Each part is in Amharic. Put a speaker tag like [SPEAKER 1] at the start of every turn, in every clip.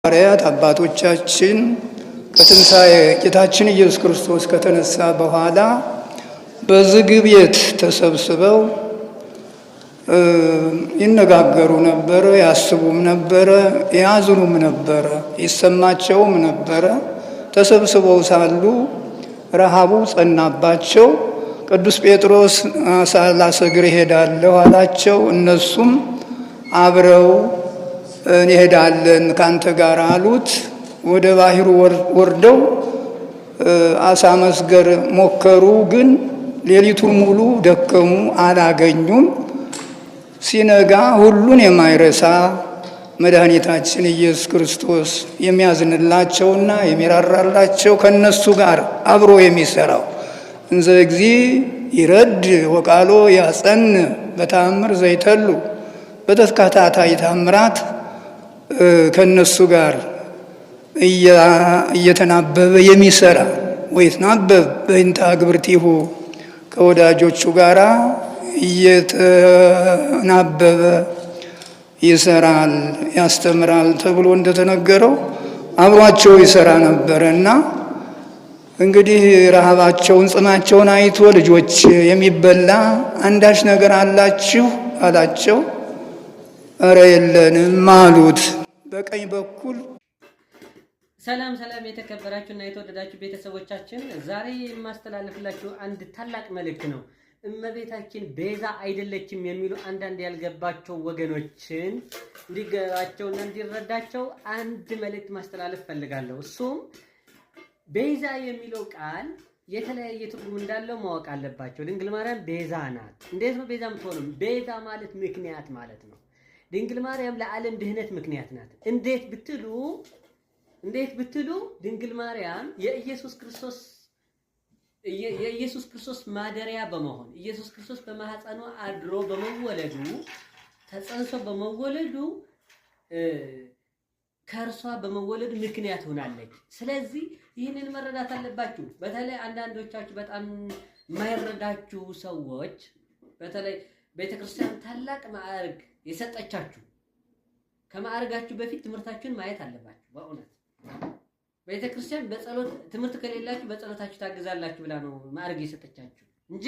[SPEAKER 1] ሐዋርያት አባቶቻችን ከትንሣኤ ጌታችን ኢየሱስ ክርስቶስ ከተነሳ በኋላ በዝግ ቤት ተሰብስበው ይነጋገሩ ነበረ፣ ያስቡም ነበረ፣ ያዝኑም ነበረ፣ ይሰማቸውም ነበረ። ተሰብስበው ሳሉ ረሃቡ ጸናባቸው። ቅዱስ ጴጥሮስ ዓሣ ላሰግር እሄዳለሁ አላቸው። እነሱም አብረው እንሄዳለን ካንተ ጋር አሉት። ወደ ባህሩ ወርደው አሳ መስገር ሞከሩ፣ ግን ሌሊቱን ሙሉ ደከሙ፣ አላገኙም። ሲነጋ ሁሉን የማይረሳ መድኃኒታችን ኢየሱስ ክርስቶስ የሚያዝንላቸውና የሚራራላቸው ከነሱ ጋር አብሮ የሚሰራው እንዘ እግዚ ይረድ ወቃሎ ያጸን በተአምር ዘይተሉ በተከታታይ ታምራት ከነሱ ጋር እየተናበበ የሚሰራ ወይትናበብ በእንተ አግብርቲሁ ከወዳጆቹ ጋር እየተናበበ ይሰራል፣ ያስተምራል ተብሎ እንደተነገረው አብሯቸው ይሰራ ነበረ እና እንግዲህ ረሃባቸውን ጽማቸውን አይቶ ልጆች የሚበላ አንዳች ነገር አላችሁ አላቸው። እረ የለንም አሉት። በቀኝ በኩል
[SPEAKER 2] ሰላም ሰላም፣ የተከበራችሁ እና የተወደዳችሁ ቤተሰቦቻችን፣ ዛሬ የማስተላልፍላችሁ አንድ ታላቅ መልእክት ነው። እመቤታችን ቤዛ አይደለችም የሚሉ አንዳንድ ያልገባቸው ወገኖችን እንዲገባቸውና እንዲረዳቸው አንድ መልእክት ማስተላለፍ ፈልጋለሁ። እሱም ቤዛ የሚለው ቃል የተለያየ ትርጉም እንዳለው ማወቅ አለባቸው። ድንግል ማርያም ቤዛ ናት። እንዴት ነው ቤዛ የምትሆነው? ቤዛ ማለት ምክንያት ማለት ነው። ድንግል ማርያም ለዓለም ድህነት ምክንያት ናት። እንዴት ብትሉ ድንግል ማርያም የኢየሱስ ክርስቶስ ማደሪያ በመሆን፣ ኢየሱስ ክርስቶስ በማህፀኗ አድሮ በመወለዱ፣ ተጸንሶ በመወለዱ፣ ከእርሷ በመወለዱ ምክንያት ሆናለች። ስለዚህ ይህንን መረዳት አለባችሁ። በተለይ አንዳንዶቻችሁ በጣም የማይረዳችሁ ሰዎች፣ በተለይ ቤተክርስቲያን ታላቅ ማዕረግ የሰጠቻችሁ፣ ከማዕረጋችሁ በፊት ትምህርታችሁን ማየት አለባችሁ። በእውነት ቤተክርስቲያን በጸሎት ትምህርት ከሌላችሁ በጸሎታችሁ ታግዛላችሁ ብላ ነው ማዕረግ የሰጠቻችሁ እንጂ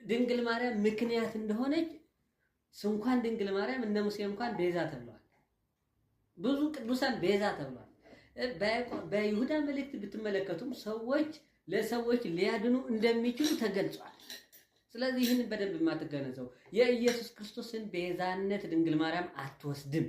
[SPEAKER 2] ድንግል ማርያም ምክንያት እንደሆነች ስንኳን ድንግል ማርያም እነ ሙሴ እንኳን ቤዛ ተብለዋል። ብዙ ቅዱሳን ቤዛ ተብለዋል። በይሁዳ መልእክት ብትመለከቱም ሰዎች ለሰዎች ሊያድኑ እንደሚችሉ ተገልጿል። ስለዚህ ይህንን በደንብ የማትገነዘቡ የኢየሱስ ክርስቶስን ቤዛነት ድንግል ማርያም አትወስድም።